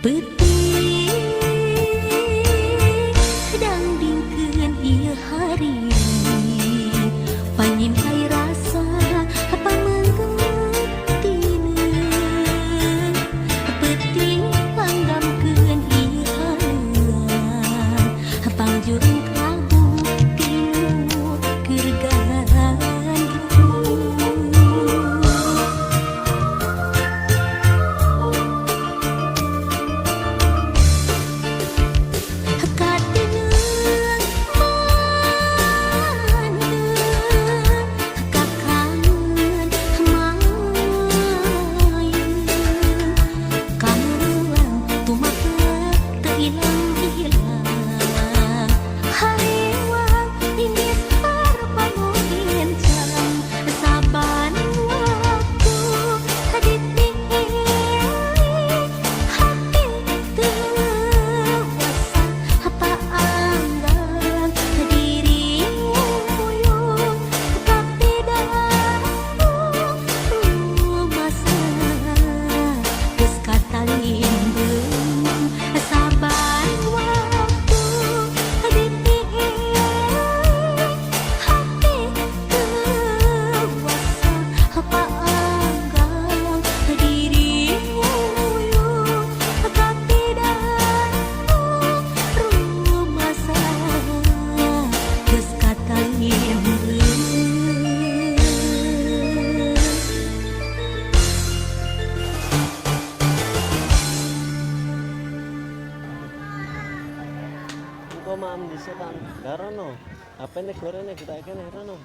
Peuting dangdingkeun ieu hari, panyimpai rasa pamenggetina. Peuting langgamkeun ieu haleuang, pangjurung kalbu tinu keur gandrung. Katineng mandeg, kakangen mayeng, kameruang tumapek teu ilang-ilang. Hariwang indis harpamu incang, saban waktu dipilih hati teu wasa paanggang diri nguyuh kapidang rumasa geus katalimbung. Saban waktu dipilih hati teu wasa paanggang diri nguyuh kapidang rumasa geus katalimbung. Engko maem dhisik kan. Lah, rono. HP-ne gorene kita kene rono.